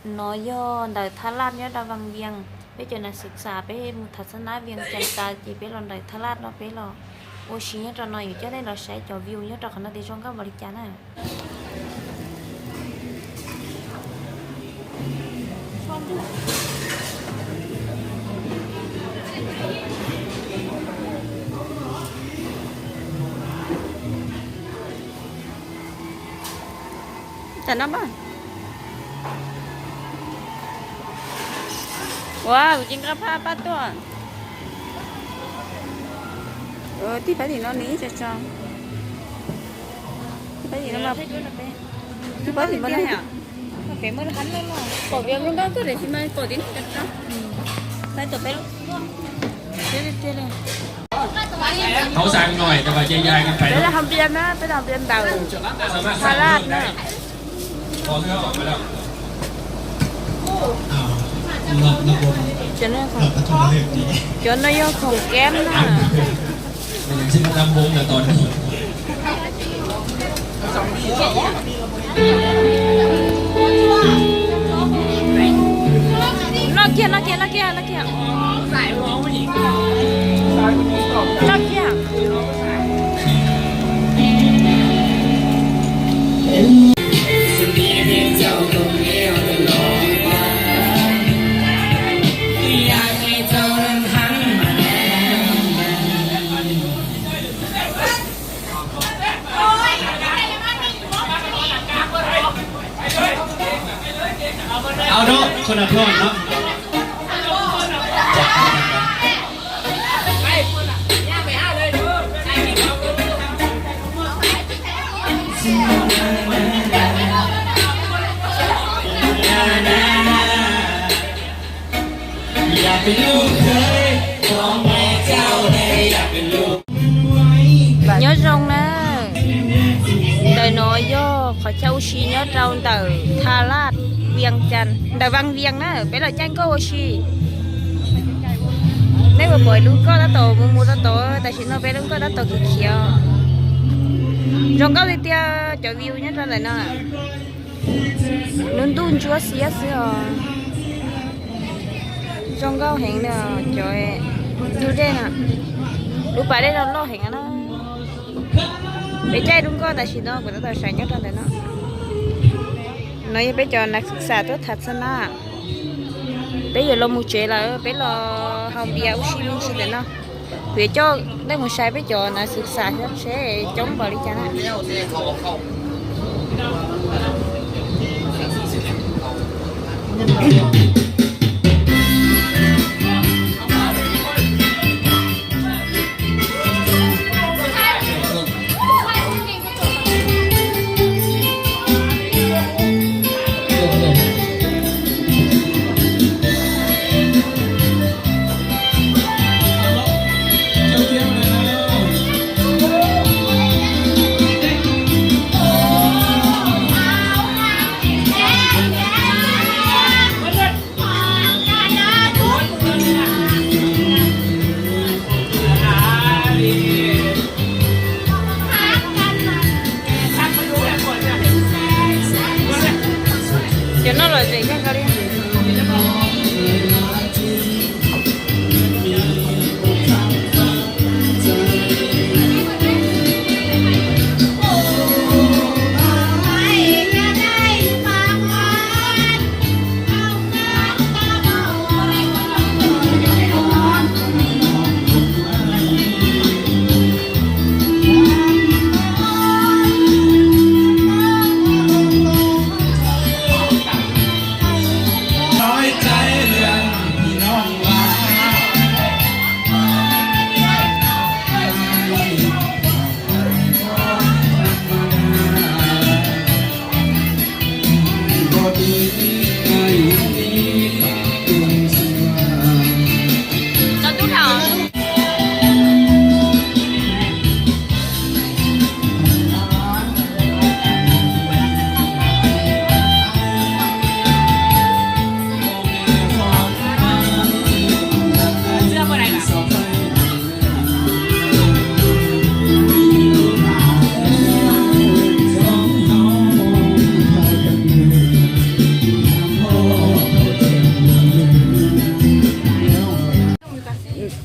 No yog ntawm Tha Laj nyob rau Vaj Viaj. Peb cov nas xwm xam peb mus tham xab nab Viaj Cas tas ces peb los ntawm Tha Laj no, peb los ua si nyob rau no, yuav coj nej los saib cov view nyob rau qhov no tias zoo nkauj npaum li cas na. Tam no mas. Ua kuv cia nqa phaj pab tuaj. Tib phab tim no nws ib tso tso. Tib phab tim no, tib phab tim no. Pom view zoo nkauj tuaj, tiam sis mas pom tim no. Peb los hau npias na, peb los hau npias ntawm Tha Laj na. Cov no yog khoom keb na. Noj kiag, noj kiag, noj kiag, noj kiag. Noj kiag. Ao đó, con nạp thôi đó. Nyob zoo na. Ntawm no yog qhov chaw ua si nyob rau ntawm Tha Laj, Vias Cas, ntawm Vaj Vias na, peb los caij nkoj ua si. Nej puas pom lub nkoj tab tom mus mus tau tod, tam sim no peb lub nkoj tab tom khiav khiav. Zoo nkauj tiag tiag cov view nyob rau ntawm no. Lub ntuj ntsuab xiab xwb os. Zoo nkauj heev li cov ntug dej na. Lub pas dej no loj heev na. Peb caij lub nkoj tam sim no kuv tab tom saib nyob rau ntawm no. No yog peb cov nas xwm xam tuaj tham xab nab. Peb yuav los mus tsev lawm, peb los haus npias ua si me ntsis ntawm no. Kuv yuav coj nej mus saib peb cov nas xwm xam seb coob npaum li cas na. Cov no lom zem kawg nkaus li.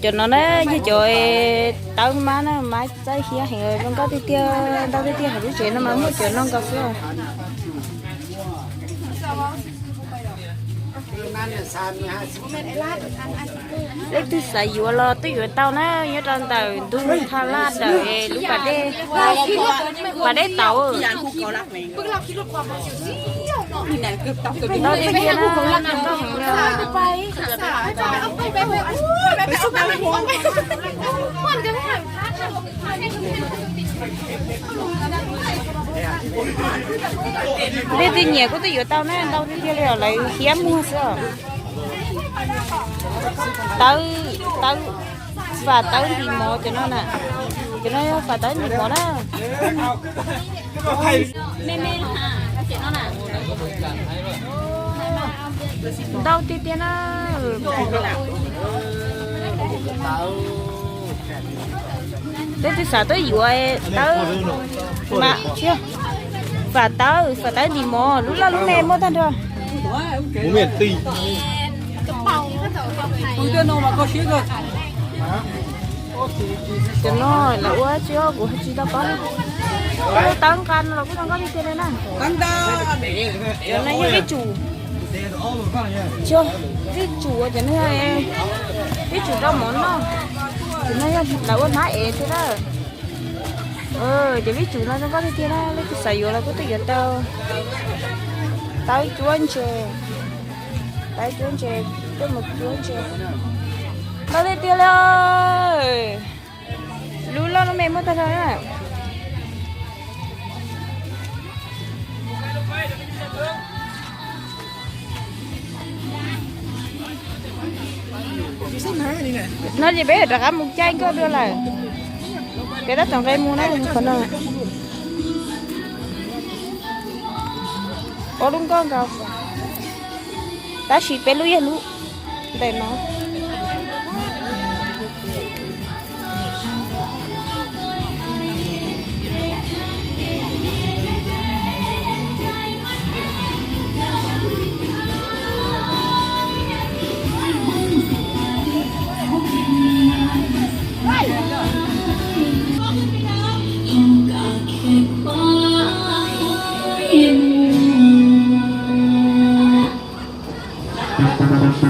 Cov no na yog cov tawb mab na, mab txawj hiab heev, zoo nkauj tiag tiag, ntau tiag tiag. Hauv lub tsev no mas muaj cov no nkaus xwb. Leej twg xav yuav los twb yuav tau na, nyob rau ntawm ntug Tha Laj ntawm lub pas dej, pas dej tauv. Ntau tiag tiag na, ntau heev na. Leej twg nyiam kuj twb yuav tau na, ntau tiag tiag li os, lawv hiab muag xwb os. Tawb, tawb, fam tawb ntim mov cov no na. Cov no yog fam tawb ntim mov na. Ntau tiag tiag na. Leej twg xav tuaj yuav tawb, fam tawb, fam tawb ntim mov lub loj lub me muaj tag nrho. Cov no lawv ua tsis, kuv tsis tau paub. Tawb nqa no los kuj zoo nkauj tiag tiag li na. Cov no yog vij tsum, vij tsum cov no, vij tsum rau mov noj. Cov no yog lawv ua hnab ev thiab na. Cov vij tsum no zoo nkauj tiag tiag na, leej twg xav yuav los kuj tuaj yuav tau. Tawb cuab ntses, tawb cuab ntses, tuaj mus cuab ntses. Ntau tiag tiag li. Lub loj lub me muaj tag nrho na. No ces peb rov qab mus caij nkoj dua lawm. Peb tab tom nqe mus na, qhov no. Ob lub nkoj nkaus, tab sis peb lub yog lub ntawm no.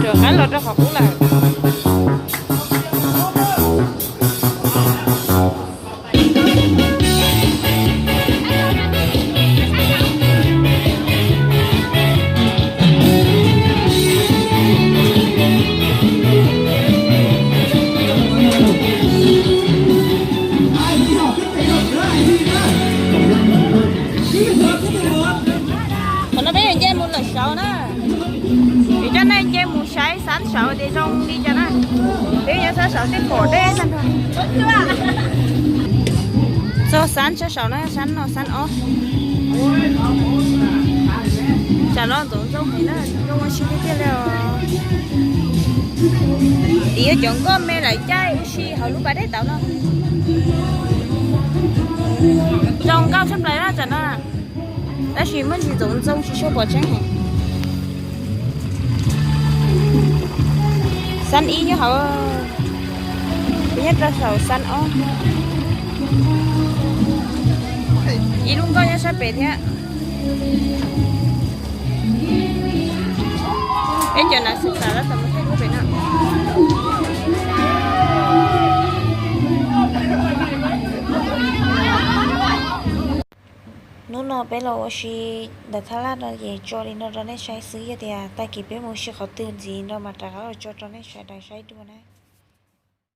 Rov qab los rau qhov qub lawm. Qhov no peb yuav nce mus lawm saud na. Vim coj nej nce mus saib xab saud tias zoo li cas na. Peb nyob sab saud tej pom deb tag nrho. Txog xab sab saud na, xab no xab ob. Tsam no ntxoov ntxoo heev na, zoo ua si tiag tiag li os. Tim yog cov nkoj me lawv caij ua si hauv lub pas dej tauv no. Zoo nkauj tshaj plaws na tsam no. Tab sis muaj ntsis ntxoov ntxoo tsis tshua pom tseeb heev. Xab ib nyob hauv, nyob rau saum xab ob. Ib lub nkoj nyob sab pem thiab. Peb cov nav xwm xam lawv tau mus thaij lub pem no. Hnub no peb los ua si ntawm Thaj Laj no ces tso li no rau nej saib xwb, yog tias tag kis peb mus ua si qhov twg ntxiv no mas rov qab los tso rau nej sawv daws saib dua na.